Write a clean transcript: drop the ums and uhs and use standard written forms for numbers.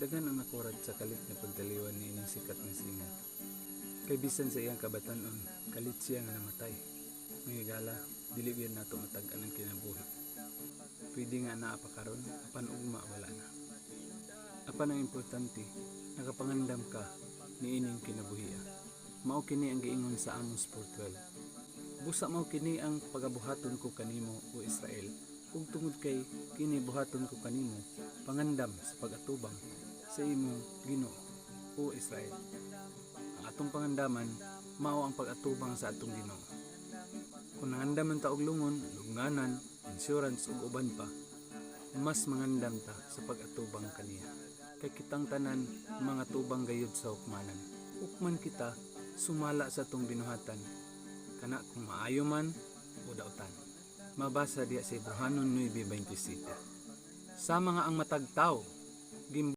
Daghan ang nakurat sa kalit nga pagtaliwan niining sikat nga singer. Kay bisan sa iyang kabatan-on, kalit siya nga namatay. Mga higala, dili gyud nato matag-an ang kinabuhi. Pwede nga naa pa karon, apan ugma wala na. Apan ang importante, nakapangandam ka niining kinabuhia. Mao kini ang giingon sa Amos 4:12. "Busa mao kini ang pagabuhaton ko kanimo, o Israel, ug tungod kay kini buhaton ko kanimo, pangandam sa pag-atubang sa imong Ginoo, o Israel." Ang atong pangandaman mao ang pag-atubang sa atong Ginoo. Kung nangandam man ta og lungon, lugnanan, insurance ug uban pa, mas mangandam ta sa pag-atubang kaniya. Kay kitang tanan mga tubang gayud sa hukmanan. Hukman kita sumala sa atong binuhatan. Kana kung maayo man o dautan. Mabasa diya sa Hebrohanon 9:27. Sa mga ang matag tawo,